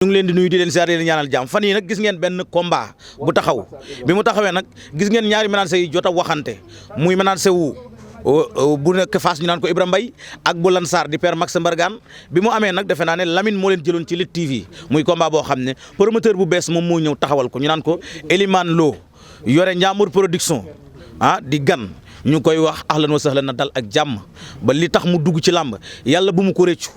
ñu ngi leen di nuyu di leen ziar di leen ñaanal jàmm fan yi nag gis ngeen benn combat bu taxaw bi mu taxawee nag gis ngeen ñaari ménages yi jot a waxante muy ménage wu bu nekk Fass ñu naan ko Ibrahima Mbaye ak bu Lansar di père Max Mbargane bi mu amee nag defe naa ne Lamine moo leen jëloon ci Lutte TV muy combat boo xam ne promoteur bu bees moom moo ñëw taxawal ko ñu naan ko Elimane Lo yore Ndiambour production di gan ñu koy wax ahlan wa sahlan na dal ak jàmm ba li tax mu dugg ci làmb yàlla bu mu ko réccu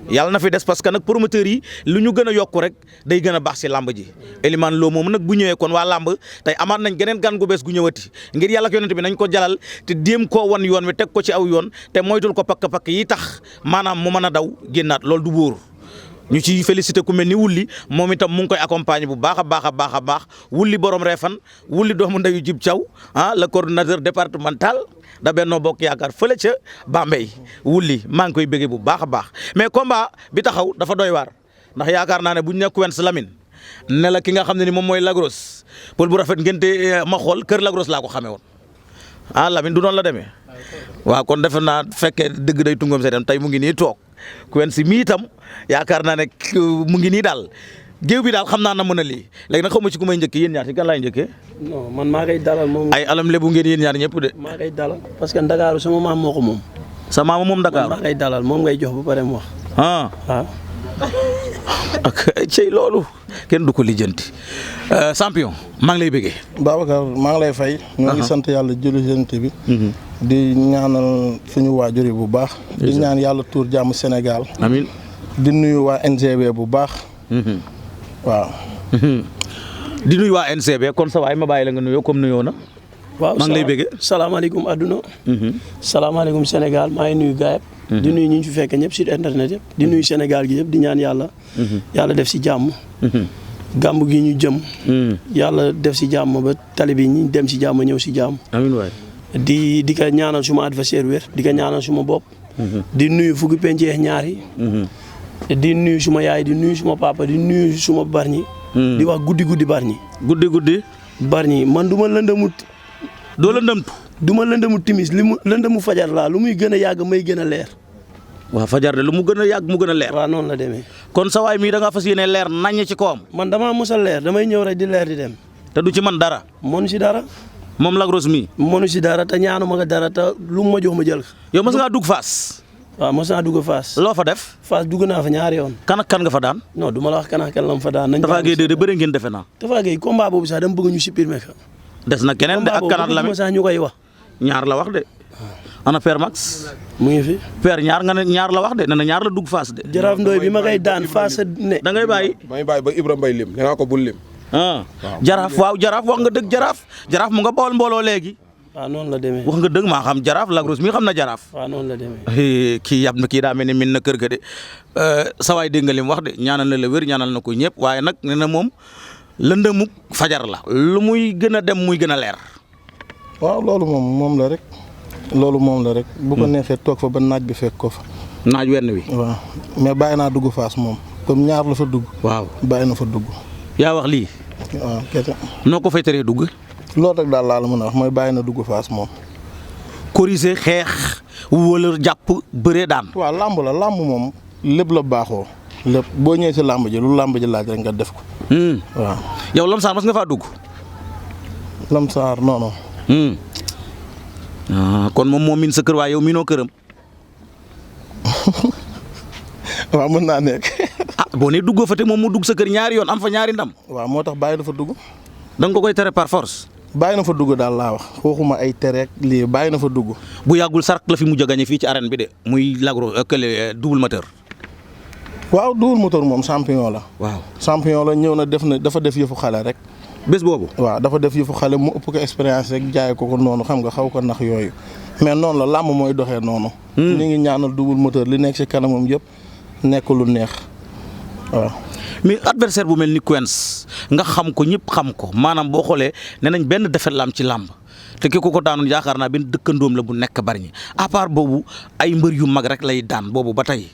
yàlla na fi des parce que nag promoteurs yi lu ñu gën a yokku rek day gën a baax si làmb ji Elimane Lo moom nag bu ñëwee kon waa làmb tey amaat nañ geneen gan gu bees gu ñëwati ngir yàlla ak yonent bi nañ ko jalal te déem koo wan yoon wi teg ko ci aw yoon te moytul ko pakk-pakk yi tax maanaam mu mën a daw génnaat loolu du wóor ñu ci félicité ku mel ni wulli moom itam mu ngi koy accompagner bu baax a baax wulli borom reefan wulli doomu ndeyu Jib Thiaw le coordonnateur départemental da Benno Bokk Yaakaar fële ca Bambey wulli maa ngi koy bëggee bu baax a baax mais combat bi taxaw dafa doy waar ndax yaakaar naa ne bu ñu nekk wen sa Lamine ne la ki nga xam ne ni moom mooy Lagros pël bu rafet ngente ma xool kër Lagros laa ko xamee woon Lamine du noonu la demee waaw kon defe naa fekkee dëgg day tungam see dem tey mu ngi nii toog Quench si mi itam yaakaar naa ne mu ngi nii daal géew bi daal xam naa na mën a lii léegi nag xaw ma ci ku may njëkkee yéen ñaar ci kan laay njëkkee. non man maa koy dalal moom. ay alam lebu ngeen yéen ñaar ñëpp de. maa koy dalal parce que Ndakaaru sama maam moo ko moom. sa maama moom Ndakaaru maa koy dalal moom ngay jox ba pare mu wax. waaw. ak cey loolu kenn du ko lijjanti champion maa ngi lay bëggee. Babacar maa ngi lay fay. ñoo ngi sant yàlla julli jant bi. di ñaanal suñu waajur yi bu baax. di ñaan yàlla tuur jàmm Sénégal. amiin di nuyu waa NGB bu baax. waaw. di nuyu waa NCB kon sa waay ma bàyyi la nga nuyoo comme nuyoo na. waaw maa ngi lay bëggee. salaamaaleykum adduna. salaamaaleykum Sénégal maa ngi nuyu gaay yëpp. di nuyu ñu fi fekk ñëpp sur internet yëpp. di nuyu Sénégal gi yëpp di ñaan yàlla. yàlla def si jàmm. gàmb gi ñu jëm. yàlla def si jàmm ba tali bi ñu dem si jàmm ñëw si jàmm. amiin waay. di ko ñaanal suma adversaire wér di ko ñaanal suma bopp. di nuyu fukki penceex ñaar yi. di nuyu suma yaay di nuyu suma papa di nuyu suma barñi. di wax guddi barñi. guddi. barñi man du ma lëndamut. doo lëndamtu. du ma lëndamu timis li mu lëndamu fajar laa lu muy gën a yàgg may gën a leer. waaw fajar de lu mu gën a yàgg mu gën a leer. waaw noonu la demee. kon sa waay mii da ngaa fas yéene leer naññ ci kawam. man damaa mos a leer damay ñëw rek di leer di dem. te du ci man dara. mënu si dara. moom Lagros mii. mënu si dara te ñaanu ma ko dara te lu mu ma jox ma jël ko. yow mos ngaa dugg Fass. waaw mos naa dugg Fass. loo fa def. Fass dugg naa fa ñaari yoon. kan ak kan nga fa daan. non du ma la wax kan ak kan la ma fa daan. nañ Tafa Gueye de bëre ngeen defe naa. Tafa Gueye combat boobu sax dama bëgg ñu supprimer ko. des na keneen de ak kanaat la combat boobu sax ñu koy wax. ñaar la wax de. ana père Max. mu ngi fi. père ñaar nga ne ñaar la wax de nee na ñaar la dugg Fass de. Jaraaf Ndoye bi ma koy daan Fass ne. da ngay bàyyi. may bàyyi ba Ibrahima Mbaye lim nee naa ko bul lim. jaraaf waaw jaraaf wax nga dëgg jaraaf mu nga bawal mbooloo léegi. waaw noonu la demee. wax nga dëgg maa xam jaraaf Lagros mi xam na jaraaf. waaw noonu la demee. kii yab na kii daa mel ni min na kër ga de sa waay dégg nga li mu wax de ñaanal na la wér ñaanal na ko ñëpp waaye nag nee na moom lëndëmuk fajar la lu muy gën a dem muy gën a leer. waaw loolu moom la rek. loolu moom la rek. bu ko neexee toog fa ba naaj bi fekk ko fa. naaj wenn wi. waaw mais bàyyi naa dugg Fass moom comme ñaar la fa dugg. waaw bàyyi na fa dugg. yaa wax lii. waaw kese. noo ko fay teree dugg. loolu rek daal laa la mën a wax mooy bàyyi na dugg Fass moom. corriger xeex wala jàpp bëree daan. waaw làmb moom lépp la baaxoo. lépp boo ñëwee si làmb ji lu làmb ji laaj rek nga def ko. waaw. yow Lamsaar mas nga faa dugg. Lamsaar non. kon moom moo miin sa kër waaye yow miinoo këram. waaw mën naa nekk. boo nee duggoo fa te moom mu dugg sa kër ñaari yoon am fa ñaari ndam. waaw moo tax bàyyi na fa dugg. da nga ko koy tere par force. bàyyi na fa dugg daal laa wax waxuma ay tere lii bàyyi na fa dugg. bu yàggul sark la fi mujj a gañe fii ci arène bi de muy Lagros kële double moteur. waaw double moteur moom champion la. waaw champion la ñëw na dafa def yëfu xale rek. bés boobu. waaw dafa def yëfu xale mu ëpp ko expérience rek jaay ko noonu xam nga xaw ko nax yooyu mais noonu la làmb mooy doxee noonu. ñu ngi ñaanal double moteur li nekk ci kanamam yëpp nekk lu neex waaw. mais adversaire bu mel ni Quench nga xam ko ñëpp xam ko maanaam boo xoolee nee nañ benn defet la am ci làmb te ki ko daanoon yaakaar naa benn dëkkandoom la bu nekk bari ñi à part boobu ay mbër yu mag rek lay daan boobu ba tey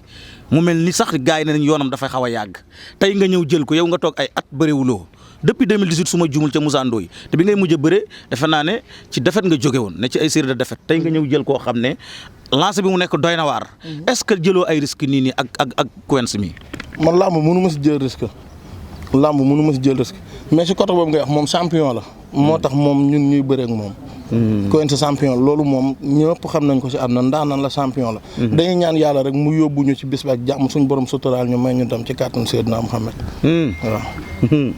mu mel ni sax gars yi ne nañ yoonam dafay xaw a yàgg tey nga ñëw jël ko yow nga toog ay at bëriwuloo depuis 2018 su ma jumul ca Moussa Ndoye te bi ngay mujj a bëre defe naa ne ci defet nga jóge woon ne ci ay série de defet tey nga ñëw jël koo xam ne lancé bi mu nekk doy na waar est-ce que jëloo ay risque nii ak Quench mi. man làmb mënu ma si jël risque làmb mënu ma si jël risque mais si côté boobu ngay wax moom champion la. moo tax moom ñun ñuy bëreek moom. Quench champion loolu moom ñëpp xam nañ ko si àdduna ndaanaan la champion la. dañuy ñaan yàlla rek mu yóbbu ñu ci bis bi ak jàmm suñu borom suturaal ñu may ñu dem ci kàttan Seydina Muhammad. waaw.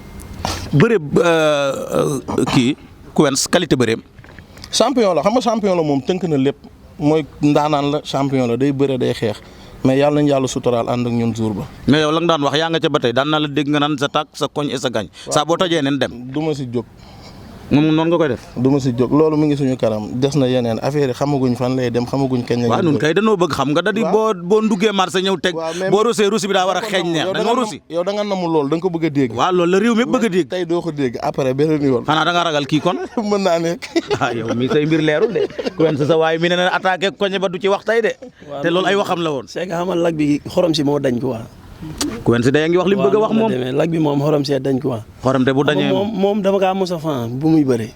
bëre kii Quench qualité bëreem. champion la xam nga champion la moom tënk na lépp mooy ndaanaan la champion la day bëre day xeex mais yàlla nañ yàlla suturaal ànd ak ñun jour ba. mais yow la nga daan wax yaa nga ca ba tey daan naa la dégg nga naan sa tàkk sa koñ et sa gañ. saa boo tojee neen dem. du ma si jóg. moom noonu nga koy def. du ma si jóg loolu mu ngi suñu kanam des na yeneen affaire yi xamaguñ fan lay dem xamaguñ kañ la. waaw nun kay dañoo bëgg xam nga da di boo nduggee marché ñëw teg. boo rusee rusi bi daa war a xeeñ neex dañoo rusi. yow da nga namu loolu da nga ko bëgg a dégg. waaw loolu la réew mi bëgg a dégg. tey doo ko dégg après beneen yoon. xanaa da nga ragal kii kon. mën naa nekk. ah yow mi say mbir leerul de. Quench sa waay mi ne na attaqué koñe ba du ci wax tey de. te loolu ay waxam la woon. c'est que xamal lag bi xorom si moo dañ ko waa. Quench day ngi wax li mu bëgg a wax moom. lag bi moom xorom see dañ ko waa. xorom te bu dañee moom dama kaa mos a fan bu muy bëree.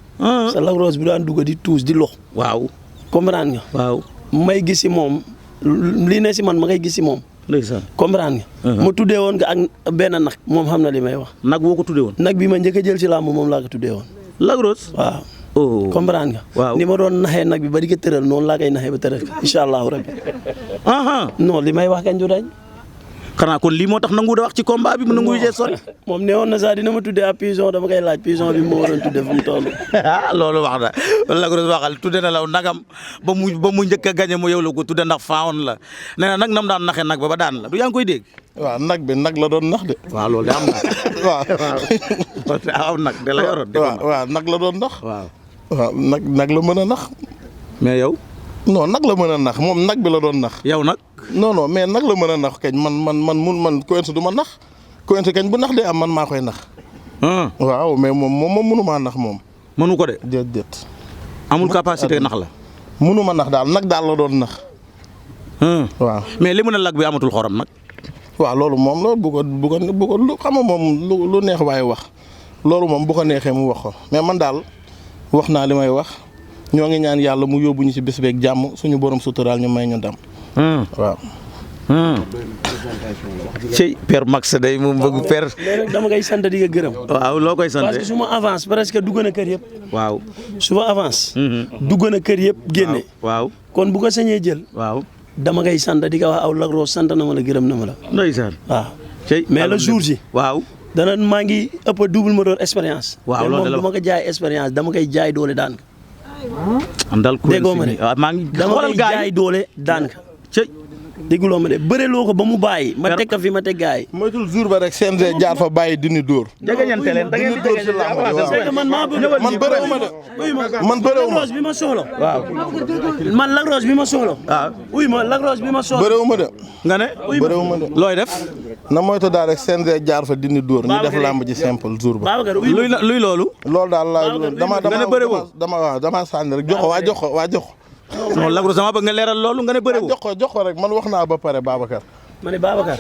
sa Lac Rose bi daan dugg di tuus di lox. waaw. comprendre nga. waaw. may gis si moom li ne si man ma ngay gis si moom. ndeysaan. comprendre nga. mu tuddee woon nga ak benn nag moom xam na li may wax. nag woo ko tuddee woon. nag bi ma njëkk a jël si làmb moom laa ko tuddee woon. Lac Rose. waaw. oh comprendre nga. waaw ni ma doon naxee nag bi ba di ko tëral noonu laa koy naxee ba tëral incha allahu rabbi. non li may wax kañ du dañ. xanaa kon lii moo tax nangu da wax ci combat bi mu nangu jee sori. moom ne woon na sax dina ma tuddee ab pigeon dama koy laaj pigeon bi moo waroon tuddee fu mu toll. loolu wax na Lac Rose waxal tudde na law nagam ba mu njëkk a gañe mu yow la ko tudde ndax faawoon la nee na nag nam daan naxe nag ba daan la du yaa ngi koy dégg. waaw nag bi nag la doon nax de. waaw loolu de am na. waaw am nag de la yoroon. waaw nag la doon nax. waaw nag la mën a nax. mais yow. non nag la mën a nax moom nag bi la doon nax. yow nag. non mais nag la mën a nax kañ man Quench du ma nax Quench kañ bu nax dee am man maa koy nax. waaw mais moom mënu maa nax moom. mënu ko de. déedéet. amul capacité nax la. mënu ma nax daal nag daal la doon nax. waaw mais li mu ne lag bi amatul xorom nag. waaw loolu moom la bu ko lu xam nga moom lu neex waaye wax loolu moom bu ko neexee mu wax ko mais man daal wax naa li may wax ñoo ngi ñaan yàlla mu yóbbu ñu ci bés beeg jàmm suñu borom suturaal ñu may ñu ndam. waaw. ci Père Max day moom bëgg Père. léegi dama koy sant di nga gërëm. waaw loo koy sant. parce que su ma avance presque dugg na kër yëpp. waaw. su ma avance. dugg na kër yëpp génne. waaw. kon bu ko sañee jël. waaw. dama koy sant di ko wax aw Lac Rose sant na ma la gërëm na ma la. ndeysaan. waaw. mais le jour si. waaw. dana maa ngi ëpp double moteur expérience. waaw loolu moom du ma ko jaay expérience dama koy jaay doole daan ka. andal déggoo ma de maa ngi dama koy jaay doole daan ka. dégguloo ma de bëreloo ko ba mu bàyyi. ma teg ko fi ma teg gaay. moytul jour ba rek CNG jaar fa bàyyi dini dóor. jegeñante leen da ngeen di jegeñante c'est que man maa bëgg. man bëreewuma de. man bëreewuma Lac Rose bi ma soxla. waaw. man Lac Rose bi ma soxla. waaw. uy ma Lac Rose bi ma soxla. bëreewuma de. nga ne. bëreewuma de. looy def. na moytu daal rek CNG jaar fa dini dóor. ñu def làmb ji simple jour ba. Babacar uy ma luy loolu. loolu daal la dama sànni rek jox ko waa jox ko. non Lac Rose sama bëgg nga leeral loolu nga ne bëre wu. jox ko rek man wax naa ba pare Babacar. ma ne Babacar.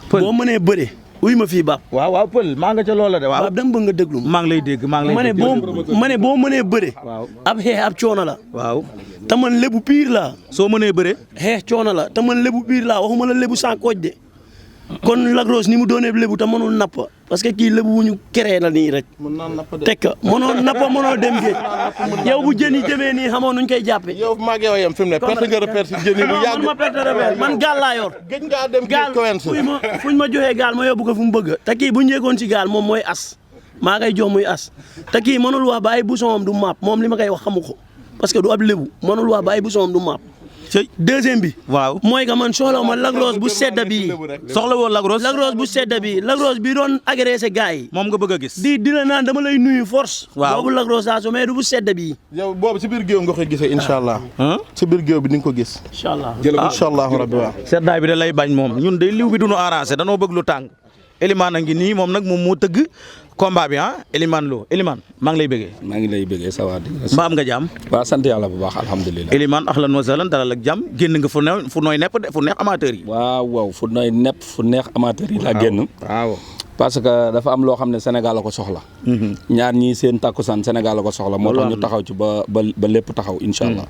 Pël boo mënee bëre. uy ma fii Bab. waaw Pël maa nga ca loola de waaw. Bab dama bëgg nga déglu maa ngi lay dégg maa ngi lay dégg. ma ne boo mënee bëre. waaw ab xeex ab coono la. waaw. te man lébu piir laa. soo mënee bëre. xeex coono la te man lébu piir laa waxuma la lébu sans kooj de. kon Lac Rose ni mu doonee lébu te mënul napp parce que kii lébu wu ñu créé la nii rek. mën naa napp de. teg ka mënoo napp mënoo dem géej. yow bu jën yi demee nii xamoo nuñ koy jàppee. yow maa ngi yow yem fi mu ne perte nga repère si jën yi bu non yàgg. man ma perte repère man gaal laa yor. gëj ngaa dem gaal Quench. fuñ ma joxee gaal ma yóbbu ko fu mu bëgg te kii bu ñu yeggoon ci gaal moom mooy as maa ngay jox muy as te kii mënul wax ba ay bouchon du maap moom li ma koy wax xamu ko parce que du ab lébu mënul wax ba ay bouchon du maap. deuxième bi. waaw mooy que man soxla ma Lac Rose bu sedda bi soxla woon Lac Rose. Lac Rose bu sedda bi Lac Rose bi doon agressé gars yi. moom nga bëgg a gis. di la naan dama lay nuyu force. waaw boobu Lac Rose saa su mais du bu sedda bi. yow boobu si biir géew nga koy gisee incha allah. si biir géew bi di nga ko gis. incha allah incha allah rabbi waaw. seddaay bi da lay bañ moom ñun day liw bi duñu arrangé danoo bëgg lu tàng. Elimane a ngi nii moom nag moom moo tëgg combat bi Elimane Lo Elimane maa ngi lay bëggee. maa ngi lay bëggee ça va. mbaa am nga jàmm. waaw sant yàlla bu baax alhamdulilah. Elimane ahlan wa sahlan dalal ak jàmm génn nga fu nooy nepp de fu neex amateur yi. waaw fu nooy nepp fu neex amateur yi laa génn. waaw parce que dafa am loo xam ne Sénégal la ko soxla. ñaar ñii seen takkusaan Sénégal la ko soxla. moo tax ñu taxaw ci ba lépp taxaw incha allah.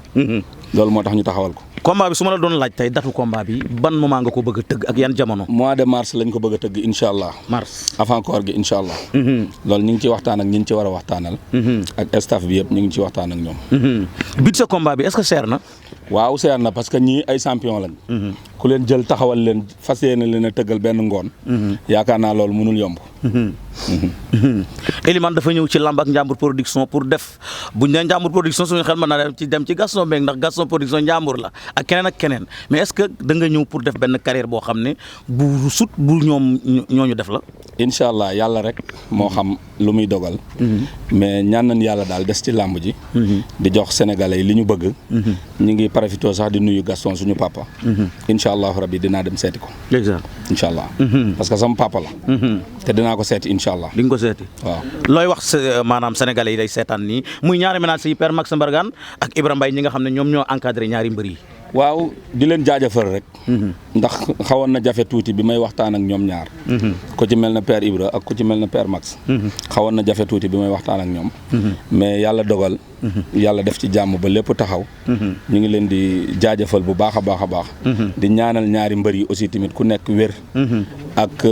loolu moo tax ñu taxawal ko. combat bi su ma la doon laaj tey datu combat bi ban moment nga ko bëgg a tëgg ak yan jamono. mois de mars lañ ko bëgg a tëgg incha allah. mars avant koor gi incha allah. loolu ñu ngi ci waxtaan ak ñi ñu ci war a waxtaanal. ak staff bi yëpp ñu ngi ci waxtaan ak ñoom. bit sa combat bi est-ce que seer na. waaw seer na parce que ñii ay champion lañ. ku leen jël taxawal leen fas yéene leen a tëggal benn ngoon. yaakaar naa loolu mënul yomb. Elimane dafa ñëw ci lamb ak Njàmbur production pour def buñ ne Njàmbur production suñu xel mën naa dem ci Gaston Mbengue ndax Gaston production Njàmbur la ak keneen mais est-ce que da nga ñëw pour def benn carrière boo xam ne bu sut bu ñooñu def la. incha allah yàlla rek moo xam lu muy dogal. mais ñaan nañ yàlla daal des ci làmb ji. di jox sénégalais yi li ñu bëgg. ñu ngi profité sax di nuyu Gaston suñu papa. incha allah rabbi dinaa dem seeti ko. exact incha allah. parce que sama papa la. te dinaa ko seeti incha allah. di nga ko seeti. waaw looy wax maanaam sénégalais yi day seetaan nii muy ñaari ménages yi Père Max Mbargane ak Ibra Mbaye ñi nga xam ne ñoom ñoo encadré ñaari mbër yi. waaw di leen jaajëfal rek. ndax xawoon na jafe tuuti bi may waxtaan ak ñoom ñaar. ku ci mel na Père Ibra ak ku ci mel na Père Max. xawoon na jafe tuuti bi may waxtaan ak ñoom. mais yàlla dogal. yàlla def ci jàmm ba lépp taxaw. ñu ngi leen di jaajëfal bu baax a baax a baax. di ñaanal ñaari mbër yi aussi tamit ku nekk wér. ak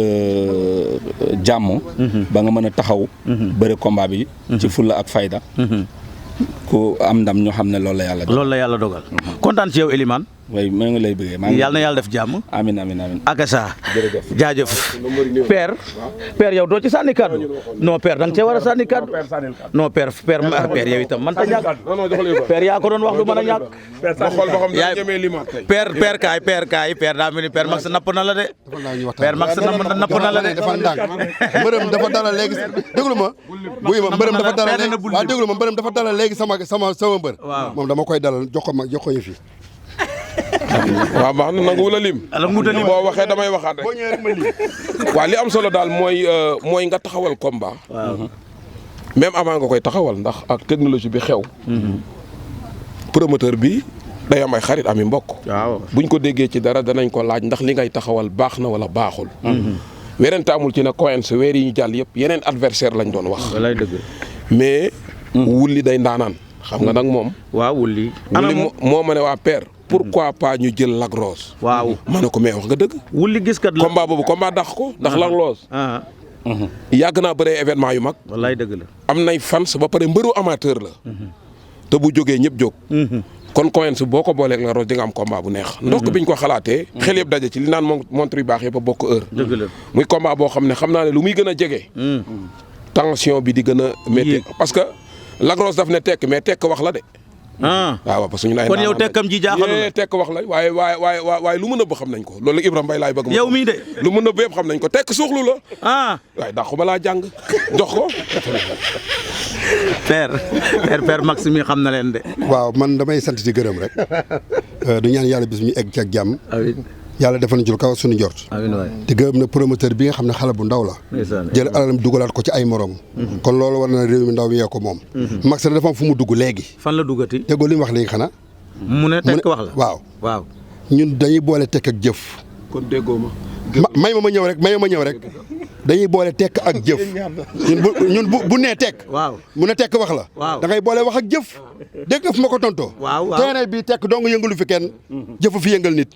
jàmm. ba nga mën a taxaw. bëre combat bi. ci fulla ak fayda. ku am ndam ñoo xam ne loolu la yàlla dogal. kontaan ci yow Elimane. way maa ngi lay bëggee. yàlla na yàlla def jàmm. amiin amiin amiin. akasa jaajëf. Père yow doo ci sànni kaddu. non Père da nga cee war a sànni kaddu. non Père yow itam man ta ñàkk. Père yaa ko doon wax lu mën a ñàkk. Père daa mel ni Père Max napp na la de. Père Max napp na la de. dafa ndànk mbërëm dafa dalal léegi déglu ma. buy ma mbërëm dafa dalal léegi waaw déglu ma mbërëm dafa dalal léegi sama mbër. moom dama koy dalal jox ko yëf yi. waaw baax na nangu wula lim. boo waxee damay waxaat rek. waaw li am solo daal mooy nga taxawal combat. même avant nga koy taxawal ndax ak technologie bi xew. promoteur bi day am ay xarit ami mbokk. waaw buñ ko déggee ci dara danañ ko laaj ndax li ngay taxawal baax na wala baaxul. werante amul ci ne Coins weer yi ñu jàll yëpp yeneen adversaire lañ doon wax. walaay dëgg. mais. wulli day ndaanaan. xam nga nag moom. waaw wulli. moo ma ne waa Père. pourquoi pas ñu jël Lac Rose. waaw ma ne ko mais wax nga dëgg. wulli gis kat la combat boobu combat dàq ko ndax Lac Rose. yàgg naa bëree événement yu mag. wallaay dëgg la. am nay fans ba pare mbëru amateur la. te bu jógee ñëpp jóg. kon Coins boo ko booleeg Lac Rose di nga am combat bu neex. ndokk biñ ko xalaatee. xel yëpp daje ci li naan montre yu baax yëpp a bokk heure. dëgg la muy combat boo xam ne xam naa ne lu muy gën a jege. tension bi di gën a métti parce que Lac Rose daf ne tekk mais tekk wax la de. waaw parce que ñu lay kon yow tekkam ji jaaxalul tekk wax la waaye lu mu nëbb xam nañ ko loolu Ibrahima Mbaye laay bëgg. yow mii de lu mu nëbb yëpp xam nañ ko tekk suuxlu la. waaye dàquma laa jàng jox ko. Père Max mi xam na leen de. waaw man damay sant di gërëm rek du ñaan yàlla bis ñu egg ci ak jàmm. yàlla defal na ci lu kaw suñu njort. te gërëm na promoteur bi nga xam ne xale bu ndaw la. jël alalam dugalaat ko ci ay morom. kon loolu war na réew mi ndaw mi yee ko moom. Max na dafa am fu mu dugg léegi. fan la duggati. déggoo li mu wax léegi xanaa. mu ne tekk wax la waaw. ñun dañuy boole tekk ak jëf. kon déggoo ma. may ma ñëw rek dañuy boole tekk ak jëf. ñun bu nee tekk. waaw mu ne tekk wax la. waaw da ngay boole wax ak jëf. dégg nga fu ma ko tontoo. waaw terrain bi tekk dong yëngalu fi kenn. jëfu fi yëngal nit.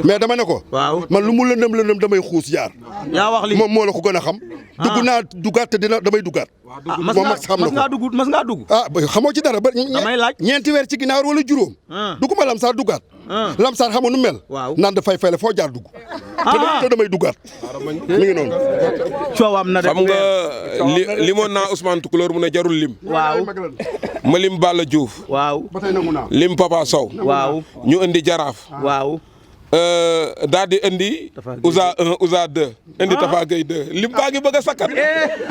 mais dama ne ko. waaw man lu mu lëndëm damay xuus jaar. yaa wax li moom moo la ko gën a xam. dugg naa duggaat te damay duggaat. moom Max xam na ko mas ngaa dugg. xamoo ci dara ba. damay laaj ñeenti weer ci ginnaaw wala juróom. dugguma Lamsaar duggaat. Lamsaar xamoo nu mel. waaw naan dafay fay la foo jaar dugg. te damay duggaat. mi ngi noonu. coowam na de. xam nga limoon naa Ousmane Toucouleur mu ne jarul lim. waaw. ma lim Balla Diouf. waaw. lim Papa Sow. waaw. ñu indi Jaraaf. waaw. daal di indi. Ouza 1 Ouza 2. indi Tafa Gueye 2 lim baa ngi bëgg a sakkat.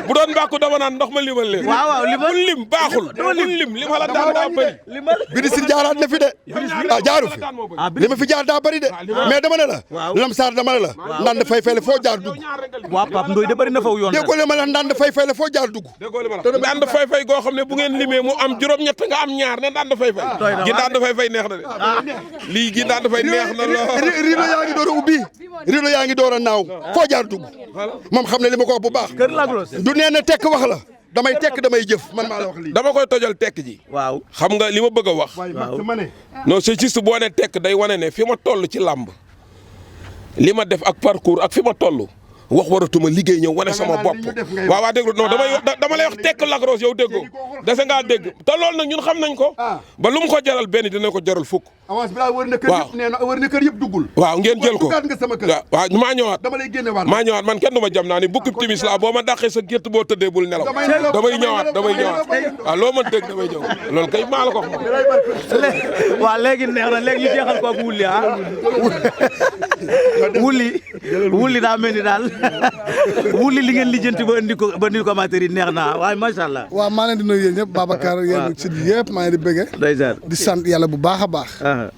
bu doon mbàkku dama naan ndox ma limal leen. waaw limal lim baaxul. lim xala daan daa bëri. Ministre jaaraat na fi de. jaaru fi. li ma fi jaar daa bëri de. mais dama ne la. Lamsaar dama ne la. ndaan dafay fay la foo jaar dugg. waaw Pape Ndoye de bëri na faw yoon. déggoo li ma la ndaan dafay fay la foo jaar dugg. ndaan dafay fay goo xam ne bu ngeen limee mu am juróom-ñett nga am ñaar ne ndaan dafay fay. gi ndaan dafay fay neex na de. lii gi ndaan dafay neex na lool. rido yaa ngi door a ubbi rido yaa ngi door a naaw foo jaar dugg moom xam ne li ma ko wax bu baax du nee na tekk wax la damay tekk damay jëf man maa la wax lii dama koy tojal tekk ji. waaw xam nga li ma bëgg a wax. non c'est juste boo ne tekk day wane ne fi ma toll ci làmb li ma def ak parcours ak fi ma toll wax waratuma liggéey ñëw wane sama bopp waaw waa déglu non dama lay wax tekk Lac Rose yow déggoo dese ngaa dégg te loolu nag ñun xam nañ ko ba lu mu ko jaral benn dina ko jaral fukk avance bi laa wër na kër yëpp nee na wër na kër yëpp duggul waaw ngeen jël ko nga sama kër waaw maa ñëwaat dama lay génne waat maa ñëwaat man kenn du ma jam naa ni bukki timis laa boo ma dàqee sa gétt boo tëddee bul nelaw damay ñëwaat waaw loo mën dégg damay ñëw loolu kay maa la ko wax waaw léegi neex na léegi ñu jeexal ko ak wulli wulli daa mel ni daal wulli li ngeen lijjanti ba indi ko amateur yi neex na waaye macha allah. waaw maa leen di nuyu yéen ñëpp Babacar yéen ci yëpp maa ngi di bëggee di sant yàlla bu baax a baax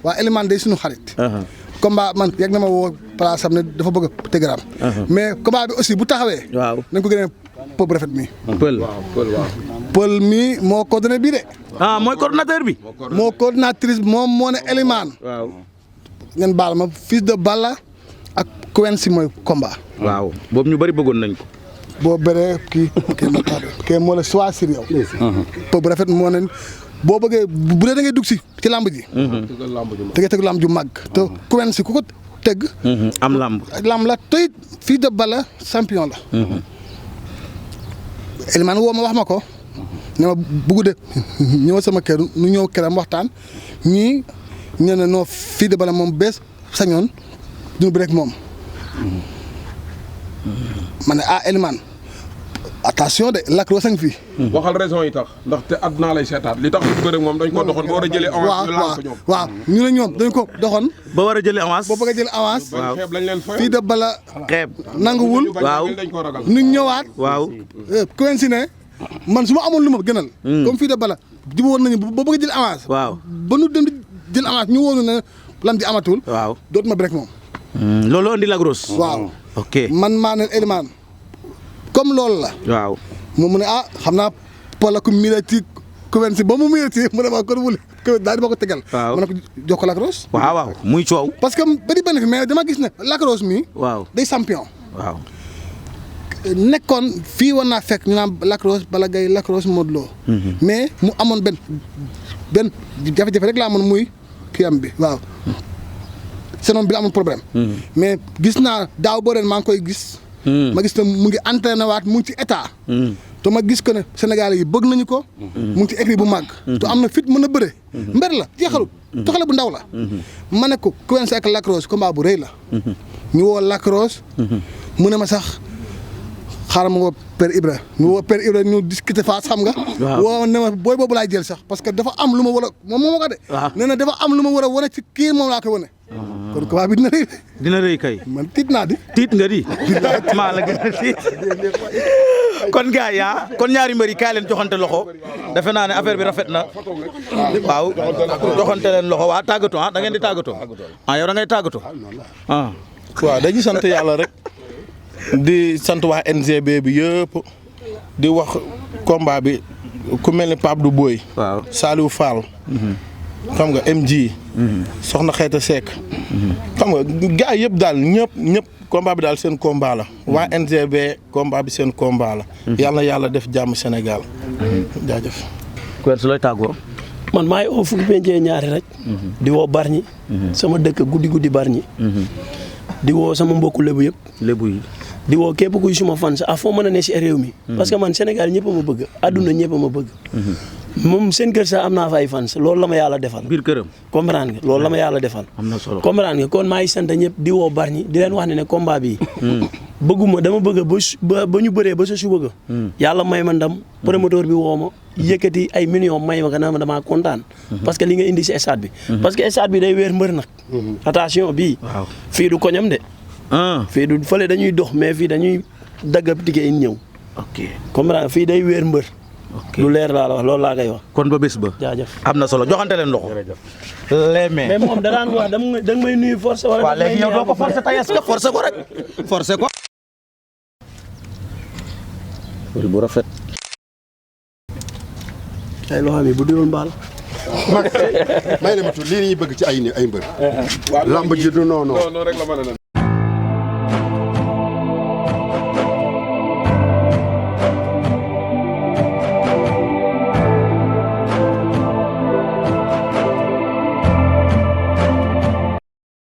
waa Elimane day suñu xarit combat man yegg na ma woo place am ne dafa bëgg a tëgëram mais combat bi aussi bu taxawee waaw nañ ko gënee pël bu rafet mi pël mi moo coordonné bii de mooy coordonnateur bi moo coordonnatrice bi moom moo ne Elimane waaw ngeen baal ma fils de Balla ak Kouensi mooy combat waaw boobu ñu bëri bëggoon nañ ko boo bëree kii moo la choisir yow pël bu rafet moo ne boo bëggee bu dee da ngay dugg si ci làmb ji da ngay tëgg làmb ju màgg te Kouensi ku ko tëgg am làmb la tey fils de Balla champion la Elimane woo ma wax ma ko ne ma bugg de ñëw sama kër nu ñëw këram waxtaan ñii ñu ne non fils de Balla moom bees sañoon duñu bëre ak moom ma ne Elimane attention de Lac Rose fii. waxal raison yi tax ndaxte àdduna lay seetaat li tax ñu bëre moom dañ ko doxoon ba war a jëlee avance. waaw ñu ne ñoom dañ ko doxoon. ba war a jëlee avance. ba bëgg a jëlee avance. waaw xeeb lañ leen fay. fii de Balla. xeeb nanguwul. waaw ñu ñëwaat. waaw. coïncide man su ma amoon lu ma gënal. comme fii de Balla jubóo woon nañu ba bëgg a jël avance. waaw ba nu dem di jël avance ñu woonu ne lam di amatul. waaw dootuma bëre ak moom. loolu andi Lac Rose. waaw ok man maa ne Elimane comme loolu la. waaw. moom mu ne xam naa Paul ku mirati Kouensi ba mu mirati mu ne ma kon wuli daal di ma ko tegal. waaw ma ne ko jox ko Lac Rose. waaw muy coow. parce que bëri benn fi mais dama gis ne Lac Rose mi. waaw day champion. waaw. nekkoon fii war naa fekk ñu naan Lac Rose Balla Gaye Lac Rose Modou Lo. mais mu amoon benn jafe-jafe rek la amoon muy kii am bi waaw. sinon bi la amoon problème. mais gis naa daaw boo ren maa ngi koy gis. ma gis ne mu ngi entraîné waat mu ngi ci état. te ma gis ko ne Sénégal yi bëgg nañu ko. mu ngi ci écrit bu màgg. te am na fit mën a bëre. mber la jeexalut. te xale bu ndaw la. ma ne ko Kouensi ak Lac Rose combat bu rëy la. ñu woo Lac Rose. mu ne ma sax xaaral ma woo Père Ibra ñu woo Père Ibra ñu discuter face xam nga. waaw woo ne ma booy boobu laay jël sax parce que dafa am lu ma war a moom moo ma ko de. waaw nee na dafa am lu ma war a wane ci kii moom laa koy wane. kon combat bi dina rëy. dina rëy kay. man tiit naa di. tiit nga di. maa la gën a tiit. kon gars yi kon ñaari mbër yi kaay leen joxante loxo defe naa ne affaire bi rafet na waaw joxante leen loxo waa tàggatoo da ngeen di tàggatoo yow da ngay tàggatoo waaw dañuy sant yàlla rek di sant waa NGB bi yëpp di wax combat bi ku mel ni Pape du Boy. waaw Saliou Fall. xam nga MG. Soxna Xeeta Seck. xam nga gars yëpp daal ñëpp combat bi daal seen combat la. waa NGB combat bi seen combat la. yàlla yàlla def jàmm Sénégal. jaajëf. Kouensi looy tàggoo. man maa ngi oo fukki pencee ñaari rek. di woo Bargny. sama dëkk guddi Bargny. di woo sama mbokku lébu yëpp. lébu yi. di woo képp kuy suma fan sa foo mën a ne si réew mi. parce que man Sénégal ñëpp a ma bëgg. àdduna ñëpp a ma bëgg. moom seen kër sax am naa fa ay fans loolu la ma yàlla defal. biir këram. comprendre nga loolu la ma yàlla defal. am na solo comprendre nga kon maa ngi sant ñëpp di woo Bargny di leen wax ne combat bi. dama bëgg ba ñu bëree ba sa suba ga. yàlla may ma ndam. promoteur bi woo ma yëkkati ay millions may ma ko na ma damaa kontaan. parce que li nga indi si stade bi. parce que stade bi day weer mbër nag. attention bii. waaw fii du koñam de. fii du fële dañuy dox mais fii dañuy dagg ticket yi ñëw. ok comprendre fii day weer mbër. lu leer laa la wax loolu laa koy wax. kon ba bés ba. jaajëf am na solo joxante leen loxo. les mains. mais moom da daan wax da nga may nuyu force wala. waaw léegi yow doo ko forcer tey est-ce que forcer ko rek. forcer ko. bu rafet. ay loo xam ne bu dul mbaal. may na ma tuuti lii ñuy bëgg ci ay mbër. lamb ji du non non rek la mën a